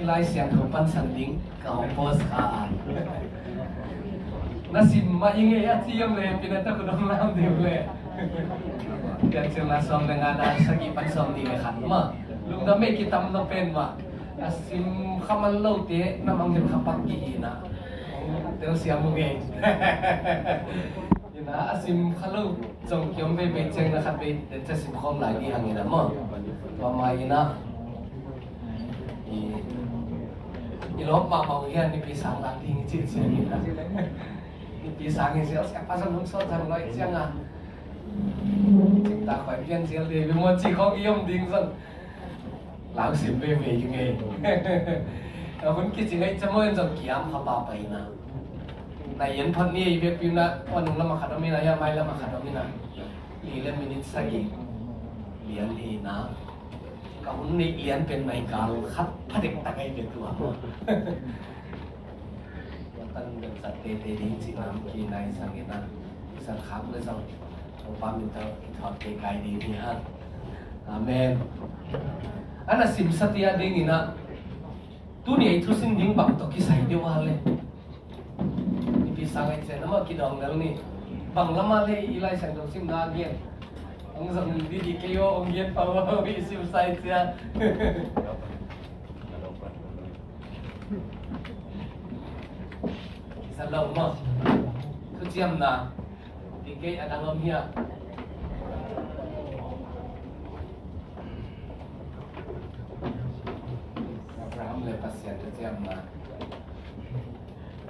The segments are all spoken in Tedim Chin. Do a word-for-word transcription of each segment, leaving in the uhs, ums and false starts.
Lai Siangtho pansan ding ka hong post kha a. Na sim mah i ngei a, ci hiam le, pina ta kudong lam ding le. Piancilna sawm le nga na sagih pan sawm nih le khat mah. Lungdam ei, kitam na pen mah. A sim kha man lote na mangngilh kha pak ki hi na. Telsiam uh ngei. Ina a sim kha lo zong kiom veivei ciang na khat vei den ca sim khawm lai dih hang ina maw. Tua mah ina i, i lawp mahmah uh hian Nipi sang lak ding i cih ciang ina. Nipi sang i sial siapa zong hong sawt zang lo i ciang a. Cik ta khuai pian sial dih, mi maw ci khawng i om ding zong. Lau sim veve i ngei. Ka hun kici ngai ca maw en zong kiam kha papa ina. Na ian phot ni ei bek piu na, tua nung lama khat om ina, ya mai lama khat om ina. Li le minit sagih lian hi na. Ka hun neih lian pen mai kal khat phadik tak ai bek tua. Tua tan bek zat tete ding ci nam ki nai sang ina. San khak le zong. Topa min tawh i thawt kei kai ding hi hang. Amen. Ana simsa tia ding ina, tuni ei thusin ding bang tawh kisai deuh a le. Nipi sang ei cian amah kidawng lel ni. Bang lama le i Lai Siangtho simna a gen. Ong zong didi kei aw, ong gen pau aw, i simsa ei cian. Kisa lo maw. Thuciamna. Ti kei a dang om hia. Abraham le Pasian thuciamna.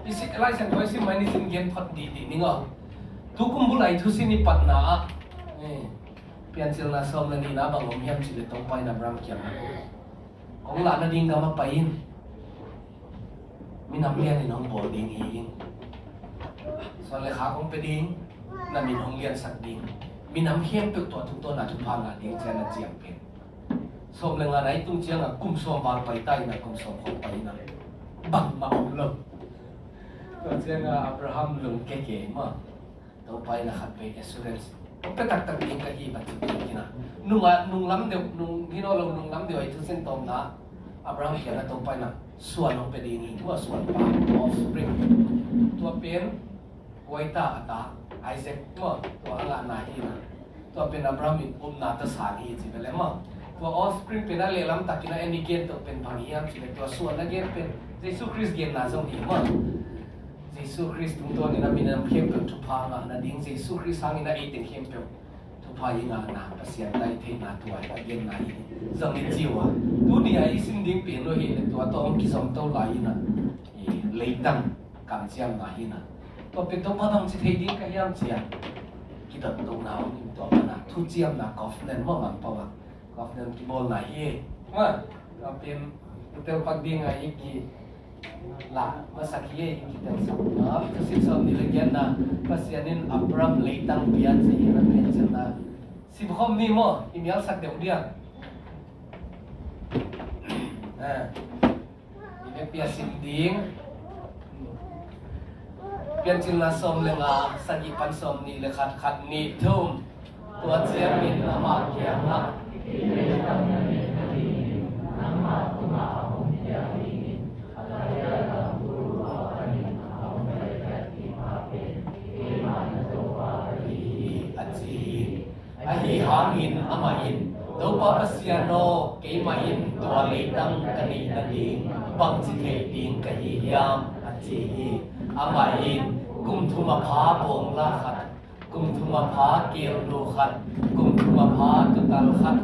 I si Lai Siangtho i sim mai ni sin gen phot didi ning aw. Tu kum bul ai thusin i patna ah. Eh, Piancilna sawm le nihna bang om hiam cih le Topa in Abraham kiangah. Kong lahna ding gam ah pai in. Minam lian in hong bawl ding hi ing. Suan le kha kong pia ding. Na min hong liansak ding. Minam khempeuh tua tungtawn a thupha ngah ding cian a ciam pen. Sawm le nga na i tung ciangah kum sawm val pai ta in a kum sawm khong pai in a. Bangmah om lo. Tua ciangah Abraham lungke kei mah. Topa in a khat vei assurance. Topa taktak ding ka hi bang ci ding kina. Nung a, nung lam deuh, nung hi naw lo nung lam deuh a i thusin tawmna. Abraham kiangah Topa in a suan hong pia ding hi. Tua suan pa, offspring. Tua pen, huai ta a ta, Isaac maw, tua a ngahna hi na. Tua pen Abraham in upna ta sang hi ci bele maw. Tua offspring pen a lehlam takin a en i gen tawh pen bang hiam ci le tua suan a gen pen. Jesu Khrist genna zong hi maw. Jesu Khrist tungtawn in a minam khempeuh thupha ngah nading, Jesu Khrist hangin a ei teng khempeuh thupha i ngahna, Pasian dai theihna tua i a genna hi. Zong i ci uh a. Tuni a i sim ding pen uh hi le tua tawh hong kizom to lai in a. I leitang kamciamna hi na. Tua pen Topa bang ci thei ding ka hiam cia. Kidot tona hong in tua mana. Thuciamna covenant maw mang pau a. Covenant kibawlna hi e. Ma, tua pen hotel pak ding a i ki la masak hi e, i ki tel sak na. Thusit sawm ni le giatna. Pasian in Abraham leitang pian sa hi na pen sa na. Sim khawm ni maw, i mial sak deuh diang. Ah. I vekpi a sim ding. Piancilna sawm le nga, sagih pan sawm nih le khat, khat nih thum. Tua ciangin amah kiangah, a ci hi. Ahi hangin amah in, Topa Pasian aw, keimah in tua leitang ka neih nading bangci theih ding ka hi hiam, a ci hi. Amah in, kum thum a pha bawngla khat, kum thum a pha kelnu khat, kum thum a pha tutal khat,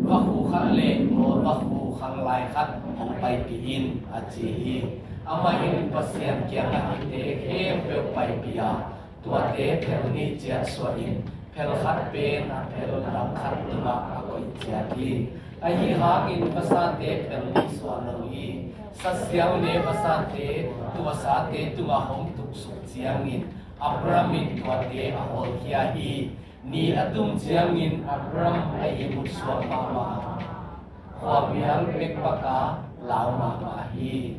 vakhu khat le ngawl vakhu khanglai khat hong paipih in, a ci hi. Amah in Pasian kiangah hihte khempeuh paipih a, tuate phel nih ciat suah in, phel khat pen a phel dang khat tungah a koih ciat hi. Ahi hangin vasate phel nih suah lo hi. Sasiau ne vasate tuasate tungah hong tuksuk ciangin Abraham in tuate a hawlkhia hi. Ni a tum ciangin Abraham a ihmut suak mahmah a, khuamial pekbaka lau mahmah hi.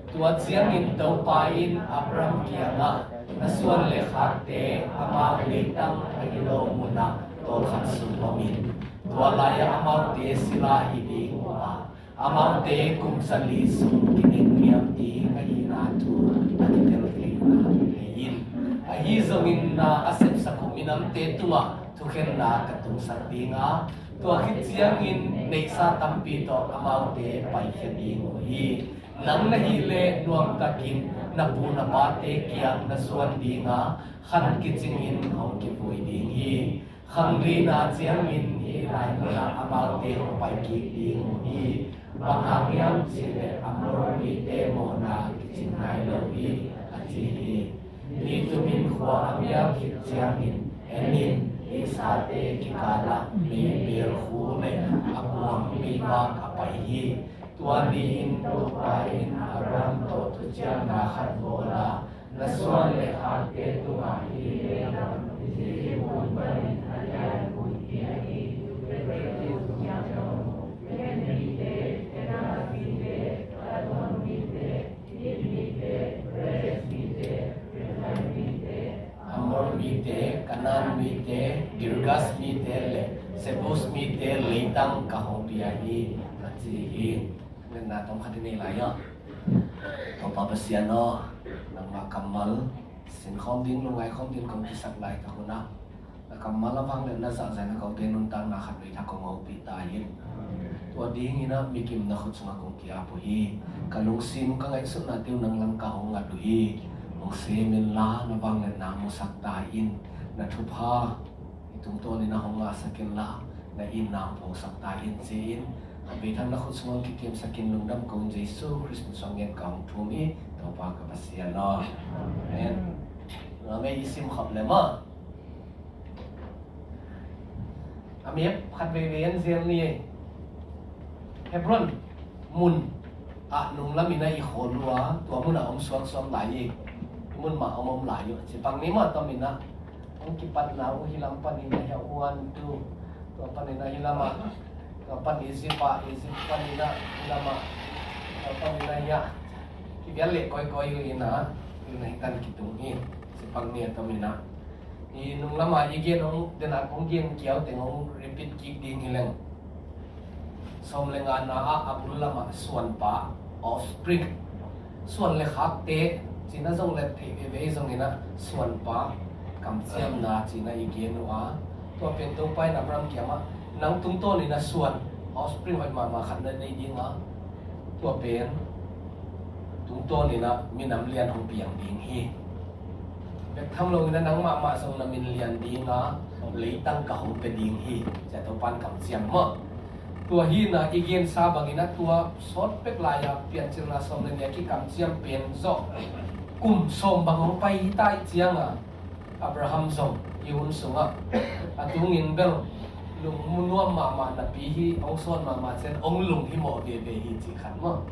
Tua ciangin Topa in Abraham kiangah, na suan le khakte amau leitang a hi lo munah tawlkhat sung om in. Tua lai-ah amaute sila hi ding uh a, Amaute kum zali sung kinengniam ding ahihna thu a kitel theihna hi in, ahi zongin na a sepsak uh minamte tungah thukhenna ka tungsak ding a, tua khit ciangin neihsa tampi tawh amaute paikhia ding uh hi. Nang na hih leh nuamtakin na pu na pate kiang na zuan ding a, khan kicingin hong kivui ding hi. Khang lina ciangin hih lai munah amaute hong pai kik ding uh hi. Bang hang hiam cih leh Amor mite mawhna kicing nai lo hi, a ci hi. Nitum in khua a mial khit ciangin, en in, ihsate kikalah meibel khu le a kuang meivak a pai hi. Tua ni-in Topa in Abraham tawh thuciamna khat bawl a, na suan le khakte tungah hih leitang Egypt mun panin a lian un hi hi. Amor mite, Kanaan mite, Girgas mite le Jebus mite leitang ka hong pia hi, a ci hi. Ngetna tom khat i nei lai aw. Topa Pasian aw, nangmah kammal sinkhawm ding, lungngai khawm ding kong kisak lai ka hunah, na kammal a vang le na zahzahna kote nuntakna khat vei thak kong hopih ta in. Tua dingin ah mikim na khut sungah kong ki-ap uh hi. Ka lungsim ka ngaihsutnate uh nang lam ka hong ngat uh hi. Hong sem inla na vang le na musak ta in. Na thupha i tungtawnin a hong ngahsak inla na itna hong phawksak ta in ci-in, a beithang na khut sungah hong kikemsak in lungdam kong Jesu Khrist min suang ngen ka hong thum hi. Topa ka Pasian aw. Amen. Amen. I sim khop le maw. A map khat veivei en zel ni ei. Hebron mun ah nunglam in ah i khawl uh a, tua mun ah om suaksuak lai hi. Mun mah om om lai uh. Ci pang ni mah tom in ah, hong kipatna uh hi lam panin ah hi a, one, two. Tua panin ah hi lam ah, tua pan Egypt ah, Egypt panin ah hi lam ah, tua panin ah hi a. Kivial leh kawikawi uh in ah, hi na hi tan kitung hi. Ci pang ni a tom in ah. I nunglam ah i gen hong, den a kong gen kiau teng hong repeat kik ding hi leng. Sawm le ngana ah a bul lam ah suanpa, offspring. Suan le khakte cihna zong let theih veivei zongin ah suanpa, kamciamna cihna i gen uh a. Tua pen Topa in Abraham kiangah nang tungtawnin ah suan, offspring hoih mahmah khat na nei ding a. Tua pen tungtawnin ah minam lian hong piang ding hi. Bek tham loin ah nang mahmah zong na min lian ding a, leitang ka hong pia ding hi. Cia Topa in kamciam maw. Tua hi in ah i gensa bangin ah tua sawt pek lai-a Piancilna sawm le nih a kikamciam pen zawh kum sawm bang hong pai hi ta ih ciangah Abraham zong i hun sungah a tungin bel lungnuam mahmah napi hi, hong sawn mahmah ciang hong lunghimawh veve hi cih khat maw.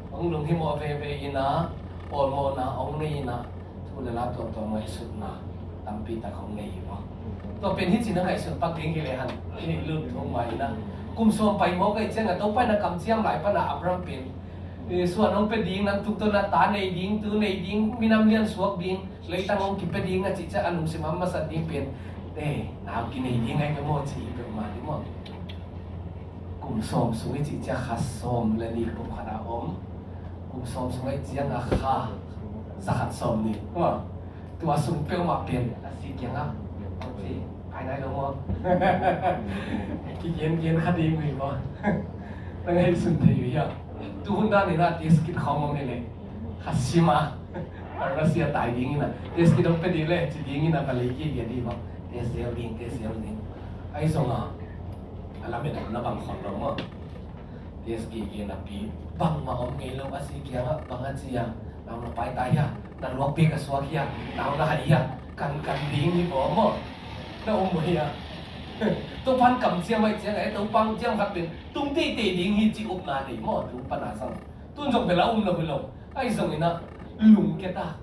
Hong lunghimawh veve in ah awlmawhna hong nei in ah thu le la tuamtuam ngaihsutna tampi tak hong nei hi maw. Tua pen hi cih na ngaihsut pak ding hi lehang i lut thong mah in ah kum sawm pai mawk ahih ciangah Topa in a kamciam lai pan ah Abraham pen, eh, suan hong pia ding, nang tungtawn ah ta nei ding, tu nei ding, minam lian suak ding, leitang hong kipia ding a cih ciang a lungsim a masa ding pen, eh, nau kinei ding ahi ve maw ci hi peuhmah ding maw. Kum sawm sung i cih ciang kha sawm le nih kum khat a om. Kum sawm sung ahih ciang a kha za khat sawm nih maw. Tua sung peuhmah pen a si kiangah, a si, pai nai lo maw. Kigen gen kha ding uh hi maw. Na ngaihsun thei uh hiam? Tu hun dan in ah test kit khawng om hi leh kha sim a, a Russia tai ding in ah test kit hong pia ding leh ci ding in ah ka lei kik a ding maw. Test zel ding, test zel ding. Ahi zongin a lamet a na bang khawm lo maw. Test gige napi bangmah om ngei lo a si kiangah bang a ci a, nau na pai ta hia, na luak bek a suak hia, nau na hai hia, kan kan ding hi baw maw. Na um uh hia. Topa'n kamciam ahih ciangah, eh, Topa'n ciam khat pen tung teitei ding hi ci upna nei maw, tung pan a zang. Tun zong bel a um lo hi lo. Ahi zongin ah lungkia ta.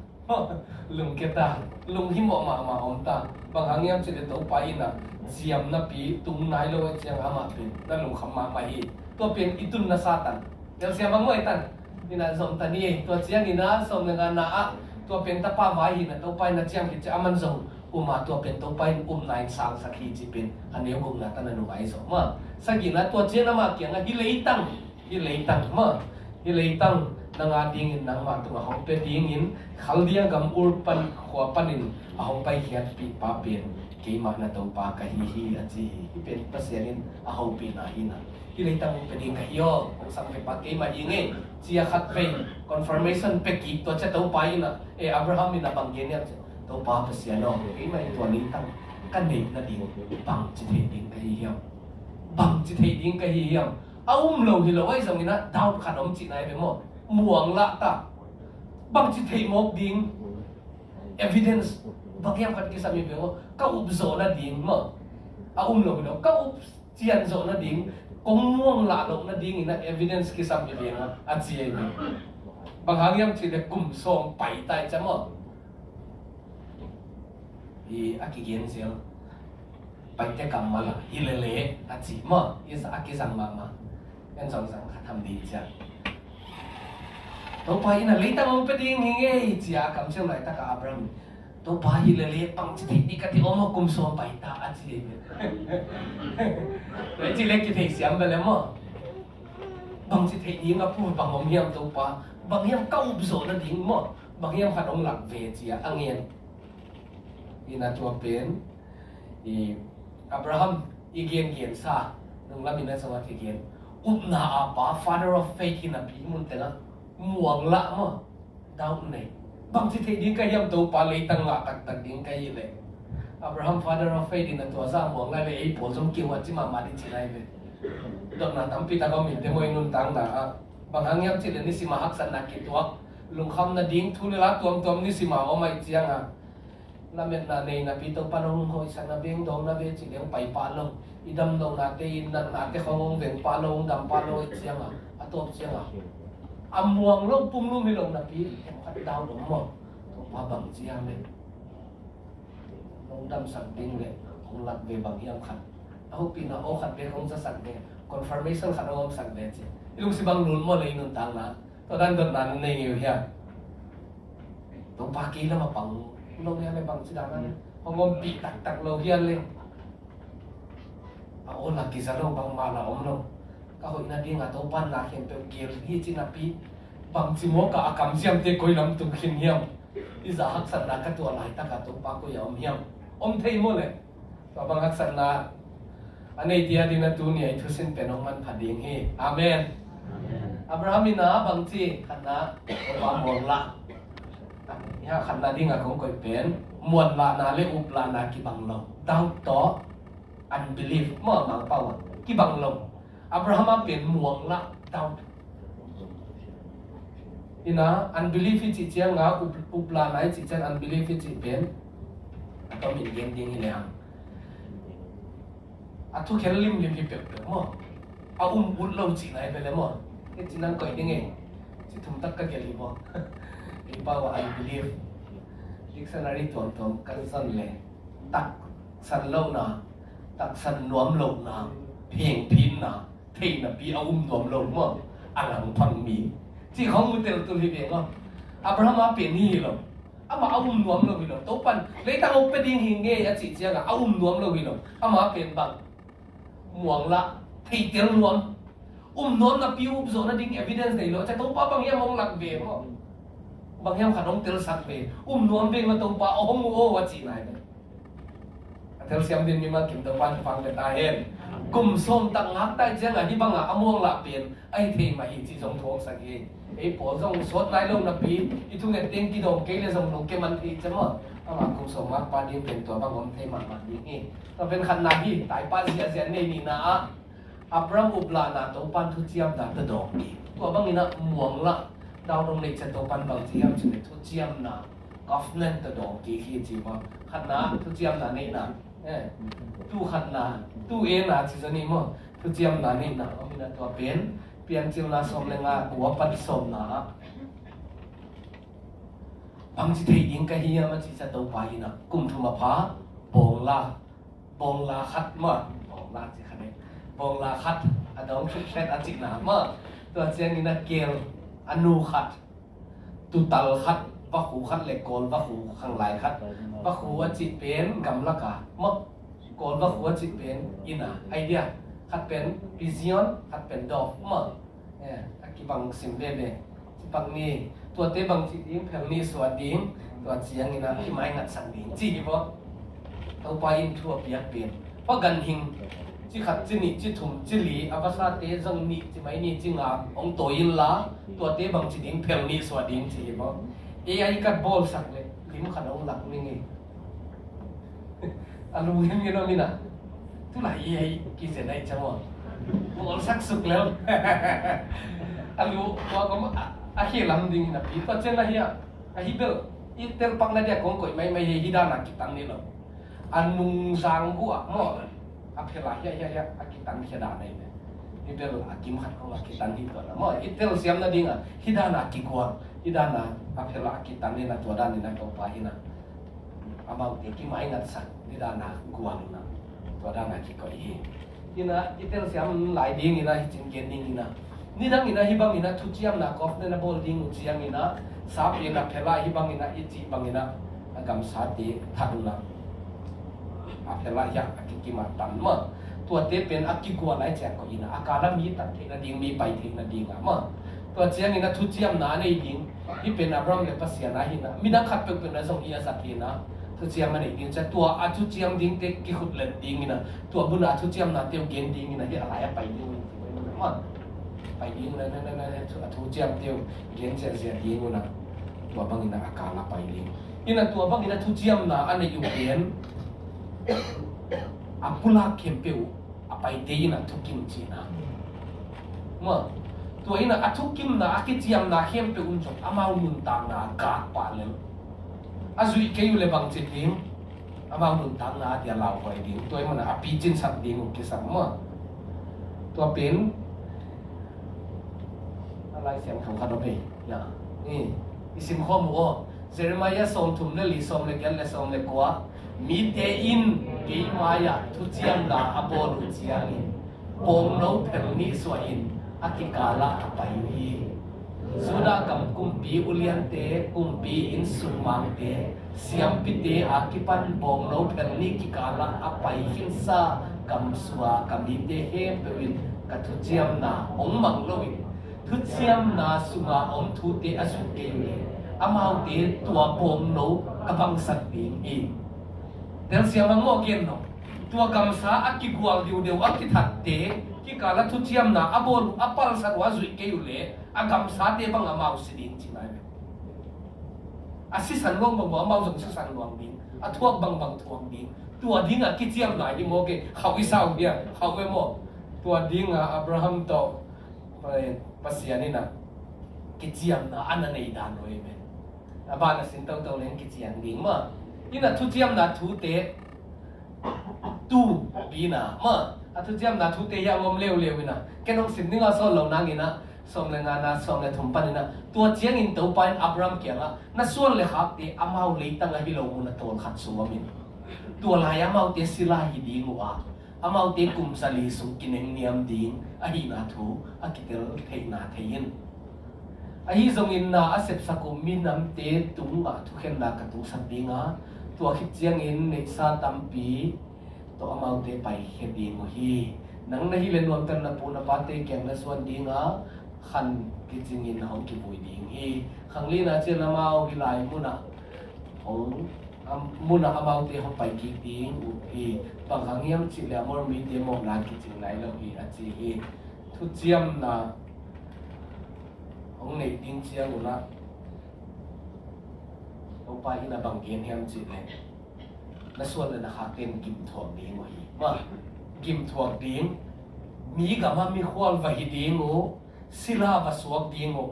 Lungkia ta, lunghimawh mahmah om ta. Bang hang hiam cih leh Topa in ah ciam napi tung nai lo ahih ciangah amah pen na lungkham mahmah hi. Tua pen i tunna Satan. Telsiam bang maw i tan. In ah zom ta ni. Tua ciangin ah sawm le ngana ah tua pen tapa vai hi in ah Topa in ah ciam khit ciang aman zong um a, tua pen Topa in upna in sangsak hi cih pen a neu gukna tan a nung ah i zom a. Sagihna tua ciang amah kiangah hih leitang Hih leitang mah, hih leitang nang a dingin nangmah tungah hong pia dingin Khaldia gam Ur pan khua panin a hong paikhiatpihpa pen keimah na Topa ka hi hi, a ci hi. Hih pen Pasian in a hopihna hi na. Hih leitang hong pia ding ka hi aw, hong samkhia pa keimah hi ing ei, ci-a khatvei confirmation pia kik, tua ciang Topa in a, eh, Abraham in a bang gen hiam cih leh, Topa Pasian aw, keimah in tua leitang ka neih nading bangci theih ding ka hi hiam? Bangci theih ding ka hi hiam? A um lo hi lo ahi zongin a doubt khat om cihna hi ve maw? Muang lah ta. Bangci theih mawk ding evidence bang hiam khat kisam hi ve maw? Ka up zawh nading maw? A um lo hi lo. Ka up cian zawh nading, kong muang lah loh nadingin a evidence kisam hi ve maw, a ci hi ve. Bang hang hiam cih leh kum sawm pai ta hi cia maw? Hi a kigen zel. Paite kammal ah hi lele a ci maw, i za a kizang mahmah. En zong zang khat tham ding cia. Topa in a leitang hong pia ding hi ing ei, ci-a a kamciam laitak ah Abraham, Topa hi lele, bangci theih ding ka hi aw maw, kum sawm pai ta, a ci hi. Tua hi cih leh kitheisiam bel e maw? Bangci theih ding a pu bang om hiam Topa? Bang hiam ka up zawh nading maw? Bang hiam khat hong lak ve, ci-a a ngen. Hi na, tua pen i Abraham i gengensa nunglam in a zong a kigen, upna a pa, father of faith hi napi, mun tengah muang lah maw, doubt nei. Bangci theih ding ka hiam Topa, leitang ngah taktak ding ka hi leh? Abraham father of faith in a tua zah muang lai leh ei pawl zong kiuat ci mahmah ding ci lai ve. Dotna tampi tak om in te maw i nuntakna ah. Bang hang hiam cih leh nisim a haksatna kituak, lungkham nading thu le la tuamtuam nisim a om ahih ciangin, lametna nei napi Topa in hong hoihsak na, veng dawng na ve cih leh hong pai pah lo. I dam lohnate, i natnate khawng hong veng pah lo, hong dam pah lo ahih ciangin, a tawp ciangin a muang lo, pumlum hi lo napi, khat dau dong maw? Topa bang ci hiam leh? Hong damsak ding leh hong lak ve bang hiam khat. A hopihna aw khat ve hong zasak ve, confirmation khat hong omsak ve ci. I lungsim bang lul maw leh i nuntakna? Tua dan dotna nei ngei uh hiam? Topa kei lam a pang lo hiam leh, bangci dan a hong ompih taktak lo hiam leh? A aw lah kiza lo, bangmah lah om lo. Ka hoih nading a Topa in na khempeuh gel hi ci napi, bangci mawk a a kamciamte koi lam tung khin hiam? I zah haksatna ka tuah laitak a Topa koi ah om hiam? Om thei maw leh? Tua bang haksatna a neite adingin tuni a i thusin pen hong manpha ding hi. Amen. Amen. Abraham in a bangci, khatna, Topa muang lah. Hi a khatna ding a kong koih pen muang lahna le up lahna kibang lo. Doubt tawh unbelief maw, Mangpau ah kibang lo. Abraham a pen muang lah, doubt. Hi na, unbelief i cih ciangin, up, up lahna i cih ciang, unbelief i cih pen a tomin gen ding hi lehang, a thukhel limlim hi peuhpeuh maw? A um ut lo cihna hi ve leh maw? Hi ci nang koih ding ei. Ci thum tak ka gelh hi maw? Ei pau ah unbelief dictionary tuamtuam kan zon leh, taksan lohna, taksan nuam lohna, phengphitna, thei napi a um nuam lo maw? A langphang mi, cih khawng mu teltul hi ve maw? Abraham a pen hi hi lo. Amah a um nuam lo hi lo. Topan leitang hong pia ding hi ing ei a cih ciangin a um nuam lo hi lo. Amah pen bang? Muang lah, theitel nuam. Um nuam napi up zawh nading evidence nei lo. Cia Topa bang hiam hong lak ve maw? Bang hiam khat hong telsak ve. Um nuam ve maw Topa, a hong uh aw a cihna hi ve. A telsiam ding mimal kim Topa in thupha pia ta hen. Kum sawm tak ngak ta i ciangin hih bangin a muang lah pen a hi thei mah hi cih zong thu hong sak hi. Ei pawl zong sawt nai lo napi, i thunget teng kidawm kei leh zong nong kia man thei cia maw? Amah kum sawm ngakpa ding pen tua bang om thei mahmah ding hi. Tua pen khatna hi. Taipah ziahziah nei, nihna ah Abraham up lahna Topan thuciamna tawh dawng kik. Tua bangin a muang lah, dau dong neih ciang Topan bang ci hiam cih leh thuciamna, covenant tawh dawng kik hi ci maw? Khatna thuciamna neihna, eh, tu khatna, tu ena ci zaw ni maw? Thuciamna neihna om in a, tua pen Piancilna sawm le nga, kua pan sawmna ah, bangci theih ding ka hi hiam a cih ciang Topa in a, kum thum a pha, bawng lah, bawng lah khat maw, bawng lah ci khat e, bawng lah khat a dawng hrikhriat a cihna maw? Tua ciangin a kel a nu khat, tutal khat, vakhu khat le kawl vakhu khanglai khat. Vakhu a cih pen gamlak a maw, kawl vakhu a cih pen inn a, idea. Khat pen pizion, khat pen dove maw? Eh, a kibang sim veve. Ci pak ni, tuate bang ci ding, phel nih suah ding, tua ciangin a kimaingatsak ding ci hi baw. Topa in thu a piak pen, hua ganhing ci khat, ci nih, ci thum, ci li, a vasate zong nih ci mai ni, ci nga hong tawi inla, tuate bang ci ding, phel nih suah ding ci hi baw. Ei a i kat bawlsak le lim khat hong lak ning hi. A lu ngen ngen om ina. Tu lai i hei kizen ai cang ua. Bawlsak suk lel. A lu ua kom a, a hi lam ding ina pi tua cen a hi a. A hi bel i tel pak na dia kong koih mai mai hei hi dana kitan ni lo. A nung zang gua maw. A phela hia hia hia a kitan hia dana i bel. Hi bel a kim khat kong a kitan hi tua na maw. I tel siam na ding a hi dana kigual. Hi dana a phela a kitan ni na tua dan ni na kong pa hi na. Amaute kimaingatsak, nidana gual ina, tua dana kikoih hi. Ina, i telsiam lai ding ina, hi cin gen ding ina. Nidang ina, hi bang ina, thuciamna kawf nena bawl ding uh ciang ina, sap ina, phela hi bang ina, i cih bang ina, a gamsate that ina. A phela hiak a kikima tan ma. Tuate pen a kigual lai ciak koih ina, a kala mi tat theihna ding, mi pai theihna ding a ma. Tua ciang ina, thuciamna a nei ding, Hi pen Abraham le Pasian a hi na, midang khat peuhpeuh na zong hi a zat hi na, thuciam a neih ding cia, tua a thuciam dingte kikhut let ding ina, tua buna a thuciamnate uh gen ding ina, hi a lai a pai ding ina, pai ding ina, na, na, na, a thuciamte uh gen ziahziah ding ina, tua bang ina a kal a pai ding. Ina tua bang ina thuciamna a neih uh pen, a pulak khempeuh uh a paite in a thukim cihna. Ma, tua in a, a thukimna, a kiciamna khempeuh un zong amau nuntakna a gak pah lel. A zuih kei uh le bang ci ding, amau nuntakna a dia lauhuai ding. Tua in mana a picinsak ding uh kisam ma. Tua pen a Lai Siangtho khat om ei. Ya. Ni, i sim khawm uh aw. Jeremiah sawmthum le li, sawm le giat le sawm le kua. Mite in kei mai-ah thuciamna a bawl uh ciangin bawngno phel nih suahin a kikalah a pai uh hi. Judah gam kumpi uliante, kumpi innsungmangte, siampite a kipan bawngno phel nih kikalah a pai khinsa gamsua ka mite khempeuh in ka thuciamna hong mang loin thuciamna sunga om thute a zuk kei uh le amaute tua bawngno ka bangsak ding hi. Telsiam ang maw gen lo. Tua gamsa a kigual diudeu a kithatte kikala thuciamna a bawl uh a palsat uh a zuih kei uh le a gamsate bang amau si ding ci nai ve. A sisan luang bang maw amau zong sisan luang ding, a thuak bangbang thuak ding. Tua dinga kiciamna hi maw ke khauh i sau dia khauh ve maw. Tua dinga Abraham tawh Pasian ina kiciamna a na nei dan uh hi ve. A ban a sin toto leng kiciam ding ma. Ina thuciamna thute tu pina ma. A thuciamna thute hi a ngom leuleu ina ken hong sim dinga sawl lo nang ina sawm le ngana sawm le thum pan ina tua ciangin Topa in Abraham kiangah na suan le khakte amau leitang ahi lo mun a tawl khat sung om in tua lai amaute sila hi ding uh a amaute kum za li sung kinengniam ding ahihna thu a kitel theihna thei in. Ahi zongin na a sepsak uh minamte tungah thukhenna ka tungsak dinga tua khit ciangin neihsa tampi tawh amaute paikhia ding uh hi. Nang na hileh nuamtan na pu na pate kiang na suan dinga khan kicingin na hong kivui ding hi. Khanglina cian amau hi lai munah hong a munah amaute hong pai kik ding uh hi. Bang hang hiam cihleh Amor mite mawhna kicing nai lo hi a ci hi. Thuciamna hong neih ding ciang unah Topa in a bang gen hiam cihleh na suan le na khakte in gimthuak ding uh hi. Ma, gimthuak ding, mi gama mikhual va hi ding uh, sila va suak ding uh.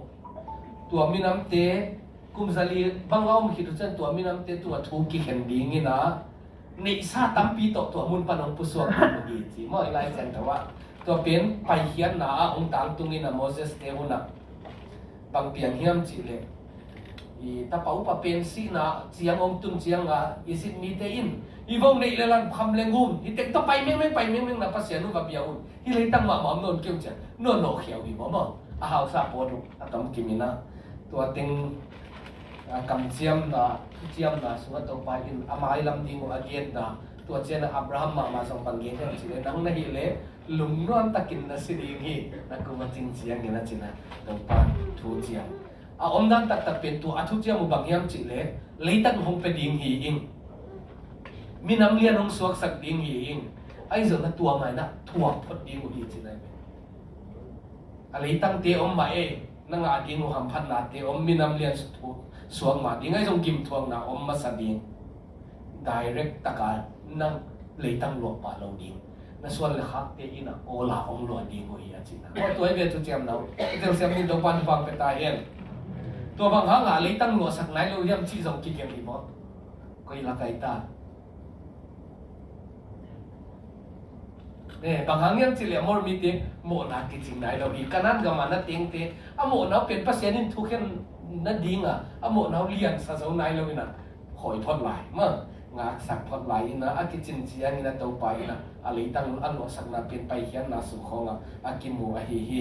Tua minamte kum za li bang a om khit uh cian tua minamte tua thu kikhen dingin a neihsa tampi tawh tua mun pan hong pusuak ding uh hi ci maw i Lai Siangtho ah. Tua pen paikhiatna ah hong tangtungin a Moses te hunah bang piang hiam cihleh i tapa upa pen sihna ciang hong tun cianga Egypt mite in i vo neih le lan kham le ngum hi tek tawh pai mengmeng pai mengmeng na Pasian uh va bia un hi leitang mahmah om nawn keu ciang nawn nawhkhia uh hi maw maw a hausa pawt uh a tom kimin ah tua teng a kamciamna thuciamna sungah Topa in a mailam ding uh a genna Tua ciangin Abraham mahmah zong bang gen hiam cih leh, nang na hih leh lungnuam takin na si ding hi, na kum a cin ciangin a ci-in Topa thu ciam. A omdan taktak pen tua a thuciam uh bang hiam cih leh, leitang hong pia ding hi ing. Minam lian hong suaksak ding hi ing. Ahi zongin tua mah in thuak phot ding uh hi ci-in. A leitangte om mah e, na ngah ding uh hamphatnate om, minam lian su-, suak mah ding, ahi zong gimthuakna om masa ding. Direct taka nang leitang luah pah lo ding. Na suan le khakte in a awl a hong luah ding uh hi a ci-in. Tua, tua hi ve thuciamna uh. I telsiam ding Topa'n thupha pia ta hen. Tua bang hangin leitang luahsak nai lo hiam cih zong kigen hi maw. Koi lak ai ta. Eh, bang hang hiam cih leh Amor mite mawhna kicing nai lo hi. Kanaan gam a na tengte a mawhna uh pen Pasian in thukhen nading a, a mawhna uh liansa zo nai lo in a, khawi phot lai, mah, ngaksak phot lai in a, a kicin ciangin a Topa in a, a leitang a luahsakna pen paikhiatna sung khawng a, a kimu ahi hi.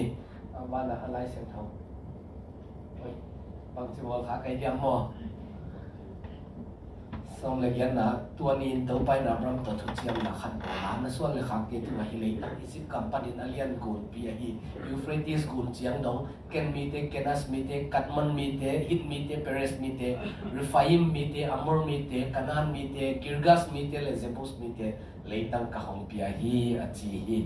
A banah a Lai Siangtho. Oi, bangci bawl kha kei diam maw? Sawm le giatna, tua ni-in Topa in Abraham tawh thuciamna khat bawl a, na suan le khakte tungah hih leitang Egypt gam panin a lian gunpi ahi Euphrates gun ciang dong, Ken mite, Kenaz mite, Kadmon mite, Hit mite, Perez mite, Rephaim mite, Amor mite, Kanaan mite, Girgas mite le Jebus mite leitang ka hong pia hi, a ci hi.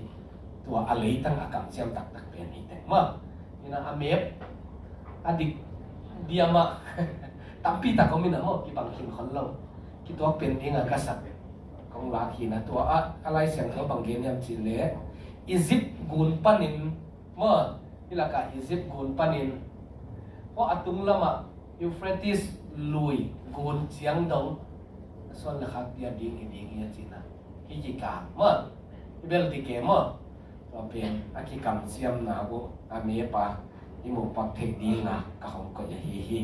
Tua a leitang a kamciam taktak pen hi teng mah. Hi in a, a map a dik diam a, tampi tak om in a maw, kibang khin khol lo. Kituak pen ding a ka sak kong lak hi in a, tua a, a Lai Siangtho bang gen hiam cih leh, Egypt gun panin maw, hih lakah Egypt gun panin, hua a tunglamah Euphrates lui gun ciang dong, a suan le khakte a ding hi ding hi a ci-in a. Hih kikal maw, hih bel dik e maw. Tua pen a kikamciamna uh a map a i muh pak theih ding a ka hong koih ahi hi.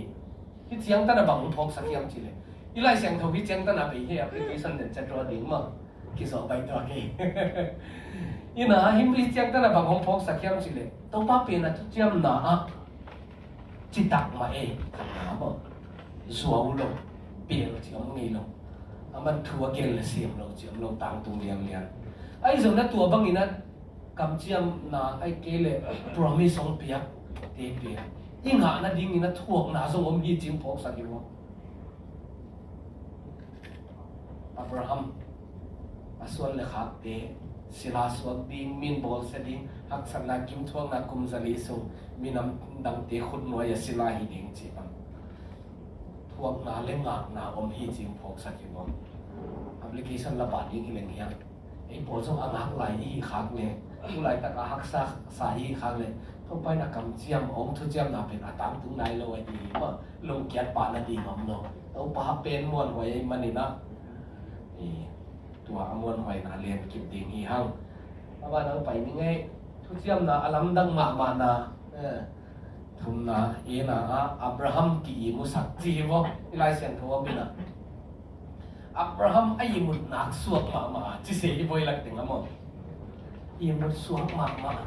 Hih ciangtan a bang hong phawksak hiam cih leh, i Lai Siangtho hih ciangtan a bei hi, application den ciat raw ding maw. Kizawh baih tuak hi. Hi in a, hih ciangtan a bang hong phawksak hiam cih leh, Topa pen a thuciamna ah citak mah e, khatna maw. Zuau lo, bel ci om ngei lo. Aman thu a gen le sem lo ci om lo, tangtung lianlian. Ahi zongin a tua bangin a kamciamna ahih kei leh promise hong piakte pen i ngah nadingin a thuakna zong om hi ci-in phawksak hi maw. Abraham a suan le khakte sila suak ding, min bawlsia ding, haksatna gimthuakna kum zali sung minam dangte khutnuai a sila hi ding cih bang thuakna le ngakna om hi ci-in phawksak hi maw. Application la pah ding hi leng hiam. Ei pawl zong a ngak lai i hih khak leh, tu laitak a haksa sa i hih khak leh, Topa in a kamciam, a hong thuciamna pen a tangtung nai lo ahi hi maw. Lungkiat pah nading om lo. Topa pen muanhuai ahih manin a, i, tua a muanhuaina len kip ding hi hang. A banah pai ni ngei, thuciamna a lamdang mahmahna, eh, thumna, ena ah Abraham ki-ihmutsak ci hi maw. I Lai Siangtho a om in a, Abraham a ihmut nak suak mahmah a ci se hi, voi lak teng a maw. Ihmut suak mahmah.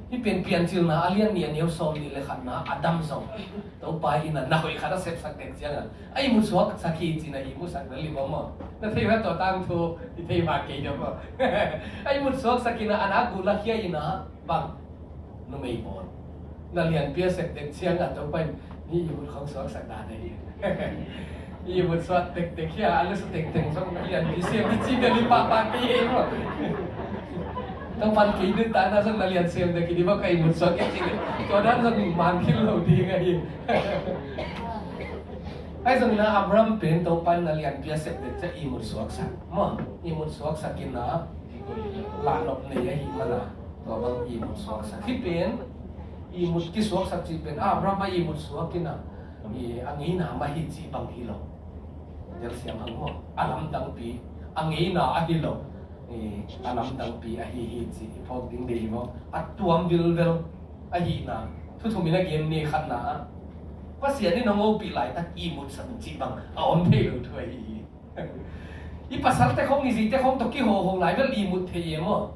Hih pen Piancilna a lian nih a neu sawm nih le khatna ah Adam zong Topa in a na hoih khat a sepsak tek ciangin a ihmut suaksak hi ci-in a ihmutsak na lim a maw. Na thei uh hia tua tangthu? I thei mah kei diam maw. A ihmut suaksak in a, a nak gul a khia in a, bang numei bawl. Na lianpi a sep tek ciangin a Topa in, "Hih ihmut khong suaksak dan ahi. Ihmut suak tektek hi a, a lusu tengteng zong na lianpi sem hi," ci bel hi pahpah kei hi maw. Topa in kei nuntakna zong na lian sem tek hi ding maw, ka ihmut suak hi ci. Tua dan zong man khin lo ding ahi. Ahi zongin a Abraham pen Topa in na lianpi a sep tek ciang ihmut suaksak maw, ihmut suaksak in a, lahnop nei ahih manin a, tua bang ihmut suaksak. Hih pen ihmut kisuaksak cih pen Abraham a ihmut suak in a, i, a ngeina mah hi cih bang hi lo. Telsiam hang maw, a lamdangpi, a ngeina ahi lo. I, a lamdangpi ahi hi cih i phawk ding deih hi maw. A tuam vilvel ahihna, thu thum in a gen ni. Khatna ah, Pasian in hong hopih laitak ihmutsak cih bang a om thei lo thu ahi hi. I pasalte khong, i zite khong tawh kihawhhawh lai bel ihmut thei e maw.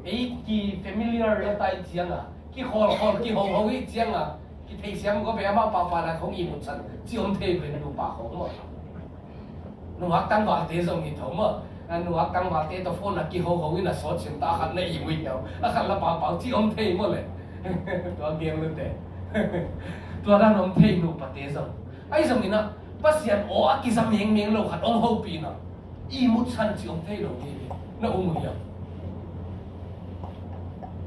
Ei ki familiar la ta i ciangin a, kikhawlkhawl, kihawhhawh i ciangin a, kitheisiam gawp e, amau pahpahna khong ihmutsak ci om thei pen, nupa khong maw. Nungak tangvalte zong hi tho maw. A nu a tangvalte tawh phone a kihoho in a sawt sin ta, a khat na i ui hiau, a khat la paupau ci om thei maw le. Tua gen lute. Tua dan om thei nupate zong. Ahi zongin ah Pasian aw a kiza mengmeng lo khat hong hopih in ah ihmut san ci om thei lo hi. Na um uh hiam?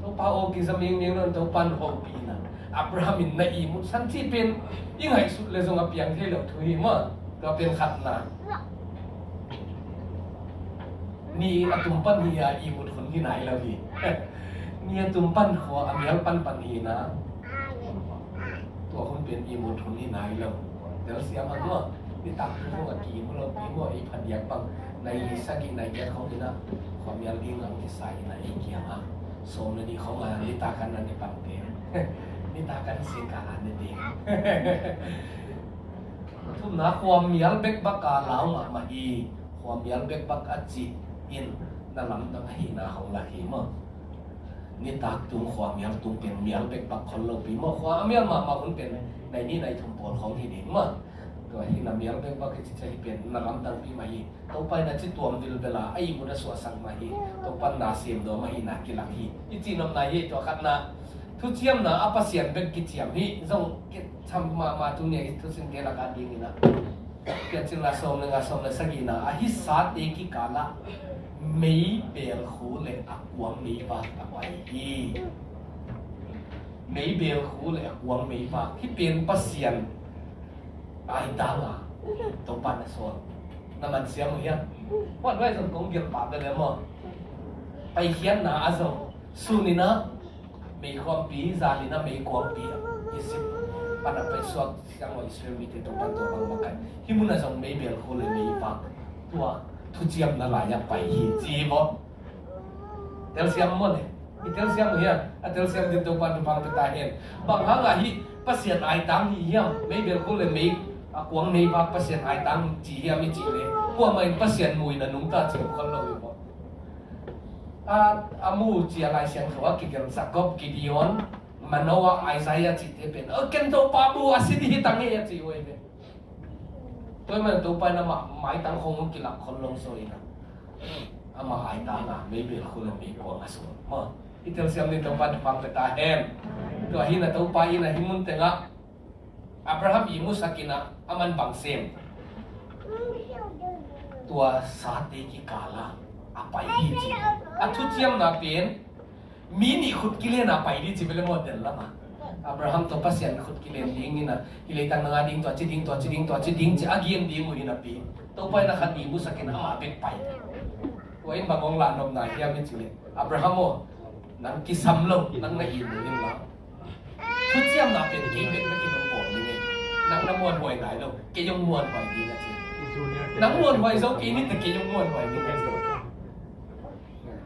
Topa aw kiza mengmeng lo in Topa na hopih in ah Abraham in na ihmut san ci pen i ngaihsut le zong a piang thei lo thu hi maw. Tua pen khatna. Ni a tum pan hi a ihmut hun hi nai lo hi. Ni a tum pan khua a mial pan pan hi na. Tua hun pen ihmut hun hi nai lo. Telsiam hang maw. Nitak thu khong a ki mu lo pi maw, ei phadiak bang nai sagih nai giat khong hi na. Khua mial ding ang kisa hi na ei kiang a. Sawm le nih khong a nitak kan na ni pan te. Nitak kan sing ka an ni te. Thumna, khua mial bek bak a lau mahmah hi. Khua mial bek bak a cih in na lamdang ahihna hong lak hi maw. Nitak tung khua mial tung pen mial bek bak khol lo pi maw. Khua a mial mahmah hun pen nai nih nai thum pawl khong hi ding maw. Tua hi na mial bek bak hi ci ciang hi pen na lamdang pi mah hi. Topa in a ci tuam vilvel a, a ihmut a suahsak mah hi. Topa in na sem dawm ahihna kilak hi. I cihnopna hi tua khatna. Thuciamna a Pasian bek kiciam hi. Zong kitham mahmah tu nia i thusim te lak a ding in ah. Piancilna sawm le nga, sawm le sagihna, a hitsate kikal ah mei belkhu le a kuang meivak a pai hi. Mei belkhu le a kuang meivak. Hih pen Pasian aitang a Topa na sawl. Na man siam uh hiam? Huan huai zong kong gelh pah bel e maw. Paikhiatna ah zong sun in ah meikhuampi, zan in ah meikuangpi, Egypt pan a paisuak siang lo Israel mite Topa in tua bang makaih. Hih mun ah zong mei belkhu le meivak, tua thuciamna lai ah pai hi ci hi maw. Telsiam maw le? I telsiam uh hiam? A telsiam ding Topa in thupha pia ta hen. Bang hang a hih Pasian aitang hi hiam? Mei belkhu le mei, a kuang meivak Pasian aitang ci hiam i cih le, kuamah in Pasian mu in a nungta ci khol lo hi maw. A, a mu ci a Lai Siangtho a kigelh Jacob, Gideon, Manoah, Isaiah cihte pen, "O, ken Topa mu a si ding hi ta ngei," a ci uh hi ve. Tua ahih manin Topa in amah maitang khong hong kilak khol lo zaw in ah, amah aitang a mei belkhu le meikuang a sawl maw. I telsiam ding Topa in thupha pia ta hen. Tua hi na Topa in a hih mun teng ah Abraham ihmu sak in ah, aman bang sem? Tua sate kikal ah a pai hi ci. A thuciamna pen mi nih khut kilen a pai ding ci bel e maw, del lam ah. Abraham tawh Pasian khut kilen ding in ah, hih leitang nang a ding tua ci ding, tua ci ding, tua ci ding ci a gen ding uh hi napi, Topa in a khat ihmu sak in amah bek pai. Tua in bang hong lahnopna hiam i cih leh, Abraham aw, nang kisam lo, nang na ihmu in la. Thuciamna pen kei bek bek in hong bawl ding e. Nang na muanhuai nai lo, kei hong muanhuai ding a ci. Nang muanhuai zo kei ni teh kei hong muanhuai ding a ci.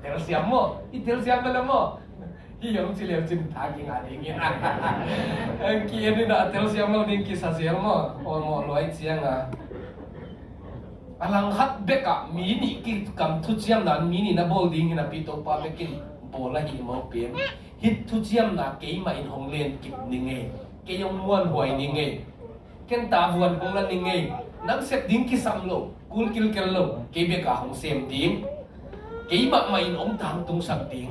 Telsiam maw? I telsiam bel e maw? Hih hong ci leu cin tha kingah ding in. Ki-en in a telsiam lo ding kisa zel maw? Aw maw, luai ciang a. A langkhat bek ah mi nih kikam thuciamna mi nih na bawl ding hi napi, Topa bek in bawl ahih maw pen. Hih thuciamna keimah in hong len kik ning e. Kei hong muanhuai ning e. Ken tavuan hong la ning e. Nang sep ding kisam lo, kul kilkel lo, kei bek a hong sem ding. Keimah mah in hong tangtungsak ding.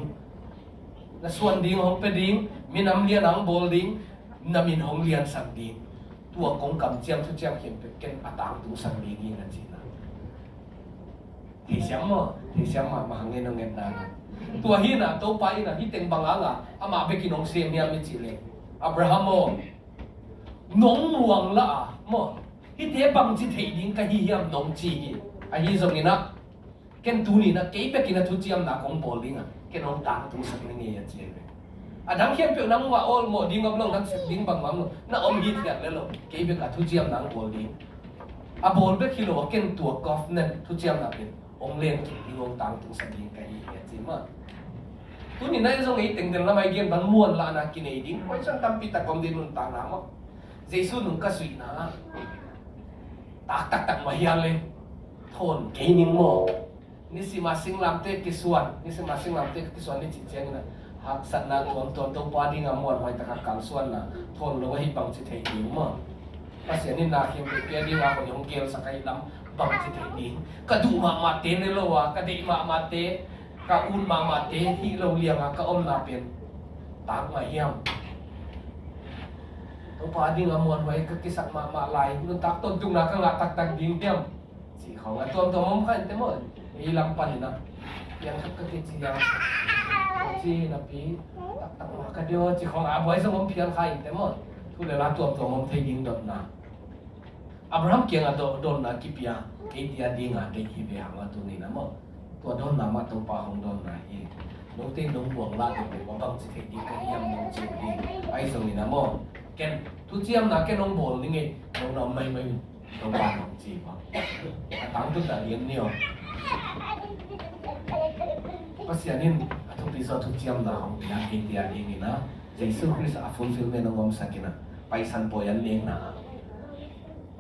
Na suan ding hong pia ding, minam lian a hong bawl ding, na min hong liansak ding. Tua kong kamciam thuciam khempeuh ken a tangtungsak ding hi na cihna. Theisiam maw? Theisiam mahmah hang e, nong etna. Tua hi na, Topa in a hih teng bang hang a amah bek in hong sem hiam i cih leh, Abraham aw, nong muang lah a maw, hihte bangci theih ding ka hi hiam nong ci hi. Ahi zongin ah, ken tuni in ah kei bek in a thuciamna kong bawl ding a, ken hong tangtungsak ning e a ci hi ve. A dang khempeuh nangmah awlmawh ding om lo, nang sep ding bangmah om lo, na om hithiat lel lo, kei bek a thuciamna hong bawl ding. A bawl bek hi lo a, ken tua covenant thuciamna pen hong len kik ding, hong tangtungsak ding ka hi hi a ci mah. Tuni in ah ei zong ei teng del lam ah i gen bang muanlahna kinei ding, koi zong tampi tak om ding nuntakna mah. Jesu nung ka zuihna ah tak taktak mah hial le, thawn kei ning maw. Nisim a singlamteh kisuan, nisim a singlamteh kisuan i cih ciangin ah, haksatna tuamtuam Topa ding a muanhuai tak a kalsuanna thawn lo ahih bangci thei ding maw. Pasian in na khempeuh pia ding a hoih hong gelsak ahih lam Bang ci thei ding? Ka duh mahmahte ne lo a, ka deih mahmahte, ka ut mahmahte hih lo lianga ka omna pen tak mah hiam? Topa a dinga muanhuai ka kisak mahmah lai, nuntak tawntungna ka ngah taktak ding hiam? Ci khawng a tuamtuam om kha inteh maw. Ei lam panin a piang khat ka kici a, ci napi taktak mah ka dia ci khawng a buai zong om phial kha inteh maw. Thu le la tuamtuam om thei ding dotna. Abraham kiangah dawnna kipia, eite a dinga deih hi ve hang a tuni-in a maw. Tua dawnna mah Topa hong dawnna hi. Note nong buang lah deuh deuh a bang ci thei ding ka hiam nong ci uh hi. Ahi zongin a maw, ken thuciamna ken hong bawl ning ei, nong na om maimai uh, Topa nong ci uh a. A tangtun dah lian ni aw. Pasian in a thupi zaw thuciamna hong pia eite a dingin a, Jesu Khrist a fulfillment hong omsak in a, Paisan pawi an nekna,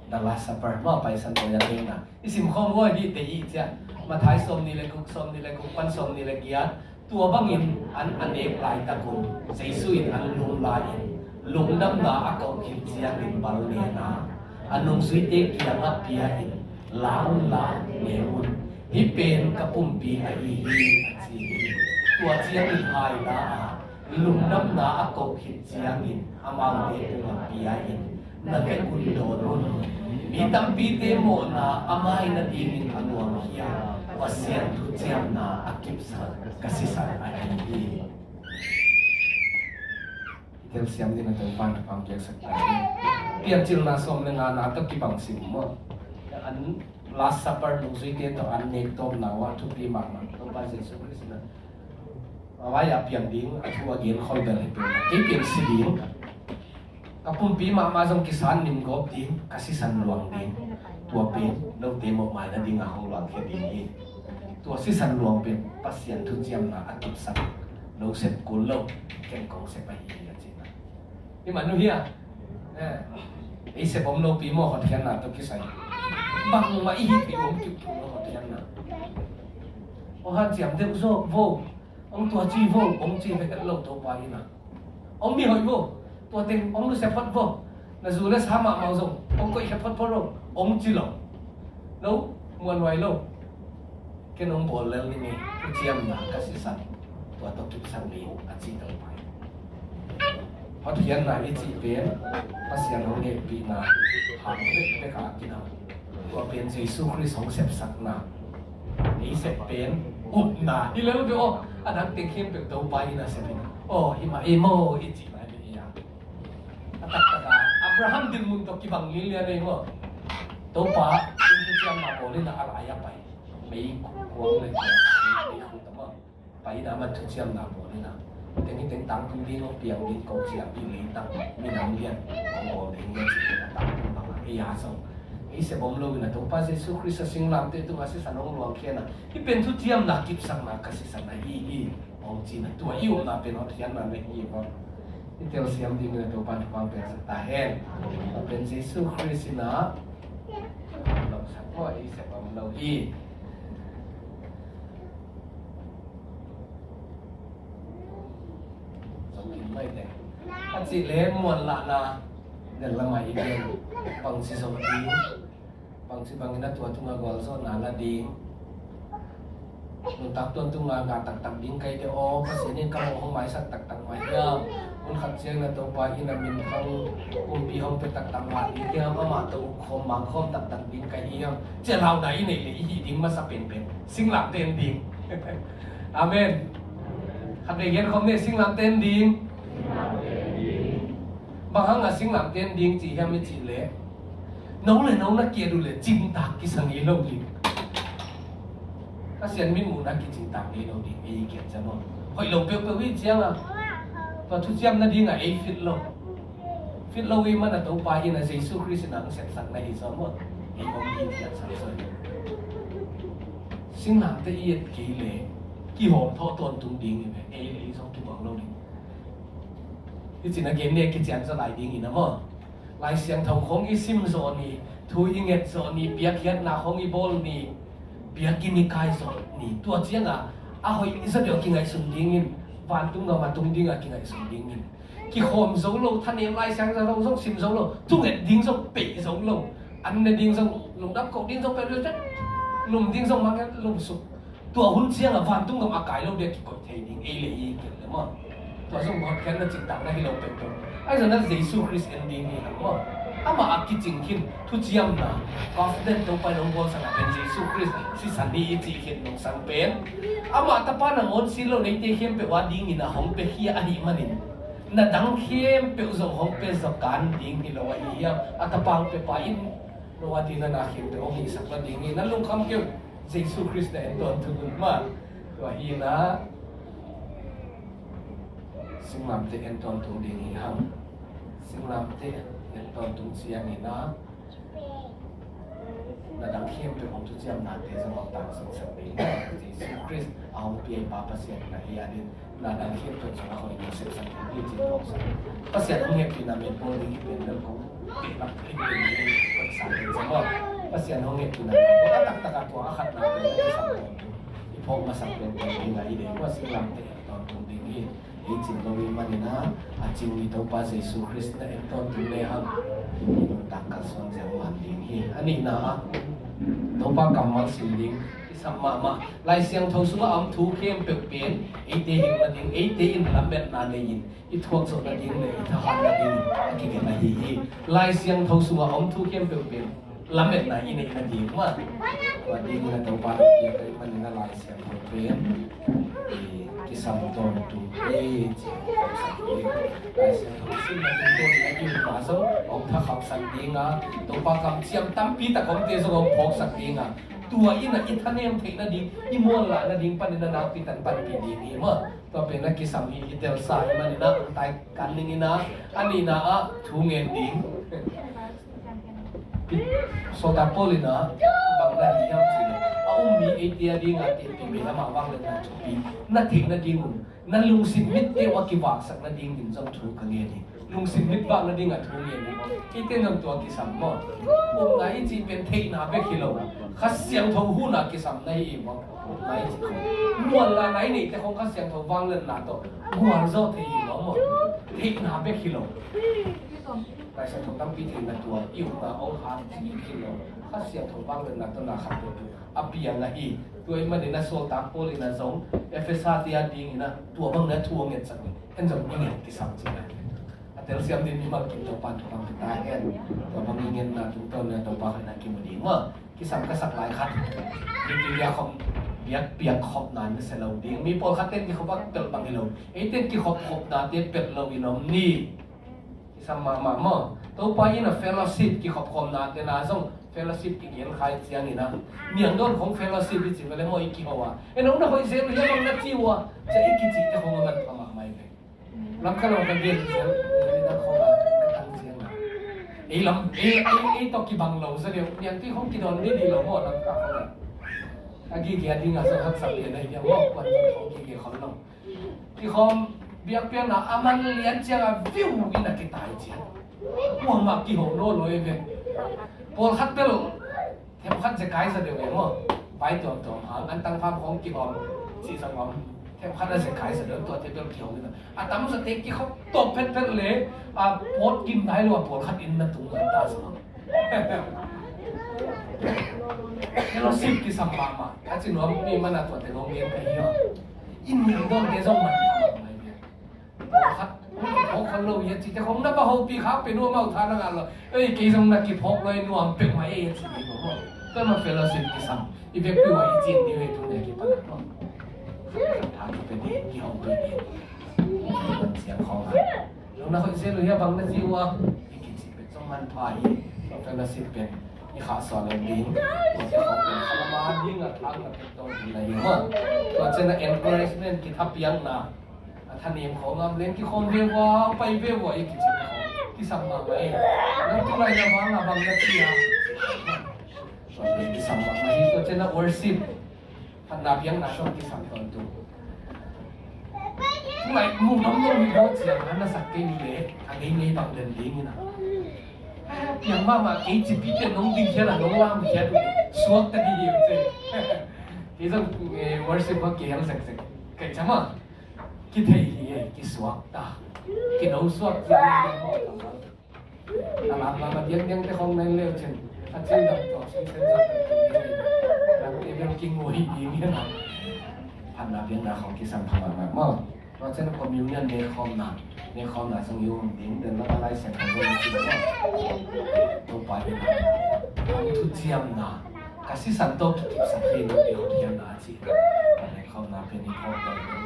The Last Supper, mah Paisan pawi an nekna i simkhawm uh hi te i ciah. Matthai sawmnih le guk, sawmnih le guk pan sawmnih le giat. Tua bangin an a nek laitak un Jesu in an lum lai-in, lungdamna a koh khit ciangin bal nen a, a nungzuite kiangah pia-in, la unla ne un, hih pen ka pumpi ahi hi, a ci hi. Tua ciangin hai la a, lungdamna a koh khit ciangin amaute tungah pia-in, na vek un dawn un. Mi tampite mawhna a mai nadingin a nuamkhia Pasian thuciamna a kipsak ka sisan ahi hi. I telsiam ding a Topa'n thupha piaksak ta hi. Piancilna sawm le ngana tawh kibang sim maw. An Last Supper nungzuite tawh an nek tawpna uh a thupi mahmah. Topa Jesu Khrist in a a vai-ah piang ding a thu a gen khol bel hi peuhmah. Kei pen si ding, ka pumpi mahmah zong kisan nim gawp ding, ka sisan luang ding. Tua pen note mawhmai nadinga hong luangkhia ding hi. Tua sisan luang pen Pasian thuciamna a kipsak, no sep kul lo, ken kong sep ahi hi a cihna. Hi mah nu hi a. Eh, ei sep om lopi maw, hotkhiatna tawh kisai. Bangmah i hih thei om kipkip lo hotkhiatna. Hong hanciam deuh zaw vo. Hong tua ci vo, hong ci vek et lo Topa in a. Hong mihoih vo, tua teng hong nusia phot vo. Na zu le sa mahmah zong hong koih khia photphot lo, hong ci lo. No muanhuai lo. Ken hong bawl lel ning ei, thuciamna ka sisan tua tawh kipsak ni a ci Topa in. Hotkhiatna i cih pen Pasian hong hehpihna hang bekbek a kinau. Tua pen Jesu Khrist hong sepsakna. Ei sep pen upna hi lel ve aw. A dang teng khempeuh Topa in a sep in, aw hi mah ei maw i cih lai ve ei a. A taktak a Abraham dinmun tawh kibang lilian ei maw. Topa in thuciamna bawl in a, a lai a pai. Meikuang le meikhu ta maw. Pai in a, aman thuciamna bawl in a. Teng hi teng tangtung ding hong piang ding ko ci a, pi leitang minam lian hong bawl ding hong ci in a, tangtung bang a ei a zong. Ei sep om lo in a, Topa Jesu Khrist a singlamteh tungah sisan hong luangkhia in a, hih pen thuciamna kipsakna ka sisan ahi hi hong ci in a, tua i upna pen hotkhiatna na hi hi. I telsiam ding in a Topa thupha piaksak ta hen. Tua pen Jesu Khrist in a lawngsak maw, ei sep om lo hi. Zong kim mai teh. A cih leh muanlahna, nel lamah i gen, bangci zong ding, bangci bangin a tua tungah gualzawhna la ding. Nuntak tuan tungah ngah taktak ding ka hi teh aw, Pasian in ka mawh hong maisak taktak mah hiam? Hun khat ciangin a Topa in a minthang pumpi hong pia taktak mah ding hiam? Amah tawh ukkhawm mangkhawm taktak ding ka hi hiam? Ci a launa i neih leh i hih ding masa penpen singlamteh en ding. Amen. Khat vei gen khawm ni, singlamteh en ding. Bang hangah singlamteh en ding ci hiam i cih leh, no le no na kiat uh leh cintak kisa ngei lo ding. Pasian mitmuhna kicingtak ngei lo ding, ei kiat ciang aw. Hoih lo peuhpeuh i ciang a, tua thuciam nadingah ei fit lo. Fit lo i man a Topa in a Jesu Khrist in a hong sepsak na hi zaw maw. Ei om hi kiat sak zaw. Singlamteh i et kei leh kihawm thawh tawntung ding hi ve, ei le ei zong kibang lo ding. Hi cin a gen ne kician zaw lai ding in a maw. Lai Siangtho khawng i sim zawh ni, thu i nget zawh ni, biakhiatna khawng i bawl ni, biakinn i kai zawh ni. Tua ciangah a hoih zaw deuh kingaihsun dingin, vantung gam a tung dingah kingaihsun dingin. Kikhawm zo lo, thanem Lai Siangtho zong sim zo lo, thunget ding zong peih zo lo, An ne ding zong lungdam, koh ding zong peuh lel, lum ding zong mang lum suk. Tua hun ciangah vantung gam a kai lo ding a kikoih thei ding ei le ei hi kei le maw. Tua zong hotkhiatna cihtakna hi lo peuhpeuh. Ahi zongin Jesu Khrist en ding hi hang maw. Amah a kicing khin thuciamna, confident Topa in hong bawlsak a pen Jesu Khrist sisan hi i cih khin nungsang pen, amah Tapa nangawn si lo neite khempeuh a dingin a hong piakhia ahih manin, na dang khempeuh zong hong pia zaw kan ding hi lo ahi hiam? A Tapa hong piapa in Noah dingin na khempeuh hong hihsak nading hi. Na lungkham kei un, Jesu Khrist na en tawntung un maw. Tua hi na, singlamteh en tawntung ding hi hang. Singlamteh en tawntung ciangin a, na dang khempeuh hong thuciamnate zong hong tangsunsak ding hi. Jesu Khrist a hong pia i Pa Pasian na hi a ding. Na dang khempeuh zong a hoih na sepsak ding hi ci phawksak. Pasian hong hehpihna men bawl ding hi pen bel kong pehlap ding hi. Pasian hong hehpihna men bawl a taktak a tua a khatna pen na kisam tawntung. I phawk masak pen pen ding a i dei ua singlamteh tawntung ding hi. Ei cin lo i manin a, a cing i Topa Jesu Khrist na en tawntung le hang i nuntak kalsuan ziau man ding hi. A nihna ah Topa kammal sim ding kisam mahmah. Lai Siangtho sungah a om thu khempeuh pen eite hilh nading, eite in lametna nei-in i thuak zawh nading le i thahat nading a kigen ahi hi. Lai Siangtho sungah a om thu khempeuh pen lametna i neih nading maw. Tua dingin a Topa na piak ahih manin a Lai Siangtho pen i kisam tawntung hi ci. Lai Siangtho simna tungtawn in a i upna zong hong thakhauhsak ding a, Topa kamciam tampi tak omte zong hong phawksak ding a, tua in a i thanem theih nading, i muanlah nading panin a nakpi tan panpih ding hi maw. Tua pen a kisam hi, i telsa ahih manin a hong tai kan ning in a, a nihna ah thu ngen ding. Sawltak Paul in a bang na hi hiam cih leh, a um mi eite a ding a tehpih bei amah vangliatna thupi na theih nading un, na lungsim mitte uh a kivaksak nadingin zong thu ka ngen hi. Lungsim mit vak nading a thu ngen hi maw. Eite in zong tua kisam maw. Upna i cih pen theihna bek hi lo, Kha Siangtho hun a kisam na hi hi maw. Upna i cih khong, muanlah na i neihte khong Kha Siangtho vangliatna tawh gualzo thei hi maw maw. Theihna bek hi lo. Lai Siangtho tampi theihna tua i upna hong hang ci hi lo. Kha Siangtho vangliatna tawh na khat peuhpeuh a piang ahi. Tua ahih manin a Sawltak Paul in a zong Efesa te a dingin a tua bangin a thu a ngetsak hi. Ken zong i nget kisam cih lai. A telsiam ding mimal kim Topa'n thupha pia ta hen. Tua bang i ngetna tungtawn in a Topa hoihna kimu ding maw. Kisam ka sak lai khat. Biakpiak khop, biakpiak khopna na sia lo ding. Mi pawlkhat ten kikhop a pelh bang hi lo. Eite kikhop khopnate pelh lo in om ni. Kisam mahmah maw. Topa in a fellowship kikhop khopnate na zong fellowship kigen khai ciangin a, niangdawn khong fellowship i ci vele maw i kiho a. En hong na hoih zel uh hiam hong na ci uh a. Cia i kicihte khong a manpha mahmah hi ve. Lam kha lo ka gen zel, ni na khong a ka tang ciang a. Ei lam, ei, ei, ei tawh kibang lo za deuh. Niangtui khong kidawn ni ni lo maw lam kha khong a. A gige a ding a zong haksa pen a hi a maw kuan zong khong gige khon lo. Kikhawm biakpiakna a man lian ciang a viu in a kitai ciang. Kuamah kiho nawn lo hi ve. Pawlkhat bel themkhat zekai za deuh e maw. Pai tuamtuam hang an tangpham khawng kihawm cih zong om. Themkhat a zekai za deuh tuate bel kihawm in a. A tamzate kikhawm tawp phetphet le a pawt kim nai lo a pawlkhat inn na tung zong ta zong. Fellowship kisam mahmah. A ci nuam mi mana tuate ngawng ngen ka hi aw. I niangdawnte zong man mahmah hi. Khat, kiphawk khol lo hi a cite khong na va hopih khak pen uh amau tha na ngah lo. Ei, kei zong na kiphawk lo hi nuam peuhmah ei a ci ding uh maw. Tua mah fellowship kisam. I vekpi uh a i cin ding uh hi tuni a kipan ah maw. Tha kipia ding, kihopih ding. Siang khawng ah. Zong na hoih zel uh hi a bang na ci uh a. I kici pet zong manpha hi. Fellowship pen i khahsuah lo ding. Khalama ding a thang na pet tawh ding na hi maw. Tua ciang a encouragement kithapiakna. A thanem khawng a om leng kikhawm ve vua, pai ve vua i kici khawng. Kisam mahmah ei. Nang tu lai na vang a bang na ci a. Tua pen kisam mahmah hi tua ciang a worship. Phatna piakna zong kisam tawntung. Tulai mu ngam lo hi lo ciang a na sak kei ni le a ngei ngei bang den ding in a. Piang mahmah kei cipite nong ding khiat a nong lam khiat uh. Suak ta ding hi uh ciang. Kei zong eh, worship hua kei hel zekzek. Kei cam a. Kithei hi ei, kisuak ta. Kino suak ciang a. A lamlam a diakdiakte khawng na en leu cin. A cin dam tuak sing sen zat dam tuak ding hi. Dam te bel king uh hi ding hi na. Phatna biakna khawng kisam pha mahmah maw. Tua ciang communion nekhawmna, nekhawmna zong i um ding, den lama Lai Siangtho zong i cih maw. Topa in a, hong thuciamna, ka sisan tawh kikipsak hi, nong te hotkhiatna a cih. Nekhawmna pen i phawk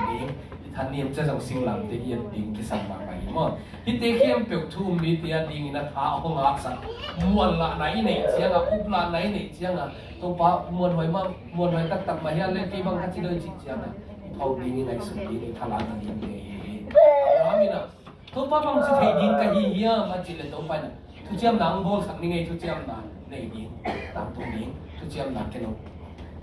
ding, i thanem ciang zong singlamteh i et ding kisam mahmah hi maw. Hihte khempeuh thu um mite a dingin a tha hong haksak. Muanlahna i neih ciangah, uplahna i neih ciangah, Topa muanhuai mah, muanhuai taktak mah hiam le kei bang ka ci lo i cih ciangah, i phawk ding, i ngaihsut ding, i thalakna ding te hi. Abraham in a, Topa bang ci thei ding ka hi hiam a cih leh Topa in a, thuciamna hong bawlsak ning ei, thuciamna nei ding, tangtung ding, thuciamna ken hong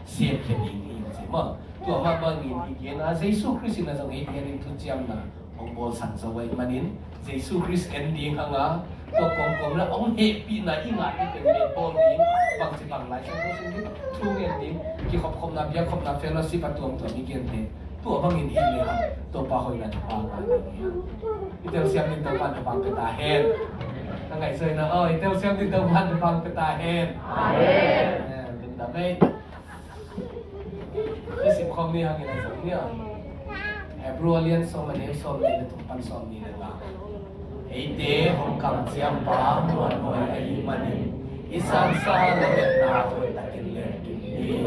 siamkhia ding hi ci maw. Tua mah bangin i gen a, Jesu Khrist in a zong ei gen in thuciamna hong bawlsak zo ahih manin Jesu Khrist en ding hang a, tua kawmkawm le hong hehpihna i ngah ding pen met bawl ding, bangci bang Lai Siangtho sim ding, thu ngen ding, kikhopkhopna, biakkhopna, fellowship a tuamtuam i gente, tua bangin i hih lehang Topa hoihna thupha ngah ding hi. I telsiam ding Topa'n thupha pia ta hen. Ka ngaihsutna, oh, i telsiam ding Topa'n thupha pia ta hen. Amen. Amen. Lungdam ei. I simkhawm ni hangin a zong ni a. Hebru a lian sawm a neu sawmnih le thum pan sawmnih le nga. Eite hong kamciampa muanhuai ahih manin i sansa lametna hoihtakin len kik ni.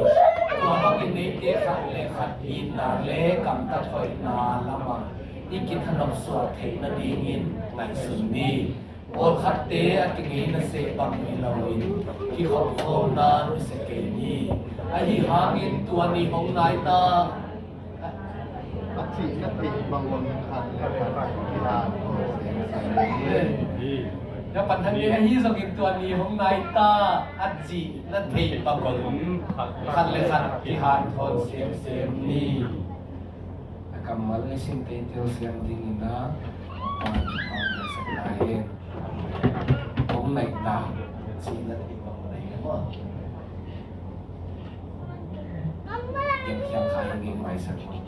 Tua bangin eite khat le khat itna le gamtat hoihna lamah i kithanop suak theih nadingin ngaihsun ni. Pawlkhatte a kingeina seh bang hi loin kikhopkhawmna nusia kei ni. Ahi hangin tua ni hong nai ta. A cih na theih bang un khat le khat kihan. Ya pan hang ni, ahi zongin tua ni hong nai ta. A cih na theih bang un khat le khat kihanthawn semsem ni. A kammal le sinte i telsiam dingin a, a, a, a, a, hong naih ta, cihna i bang naih maw. Piangkhial kha i ngei maisak maw.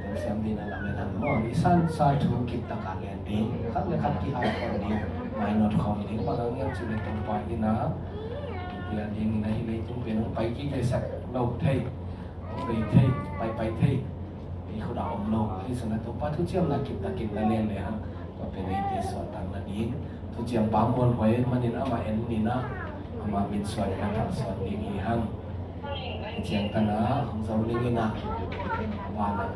Telsiam ding a lamen hang maw. I sansa thu kiptak a len ding, khat le khat kihanthawn ding, mainawt khawm ding, bang hang hiam cih leh Topa in a, i piak dingin a, hih leitung pen hong pai kik leh sak lo thei. Pai thei, pai, pai thei. I khut ah om lo. Ahi zongin a Topa thuciamna kiptakin na len lehang, tua pen eite suahtakna ding. Thuciampa muanhuai manin amah en ni a, amah mitsuan in a kalsuan ding hi hang. Hih ciangtan a hong zo ning in a, van ah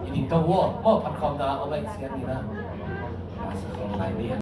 i ding to uh aw, phatkhawmna om ahih ciangin a, a sa khawm lai ni a.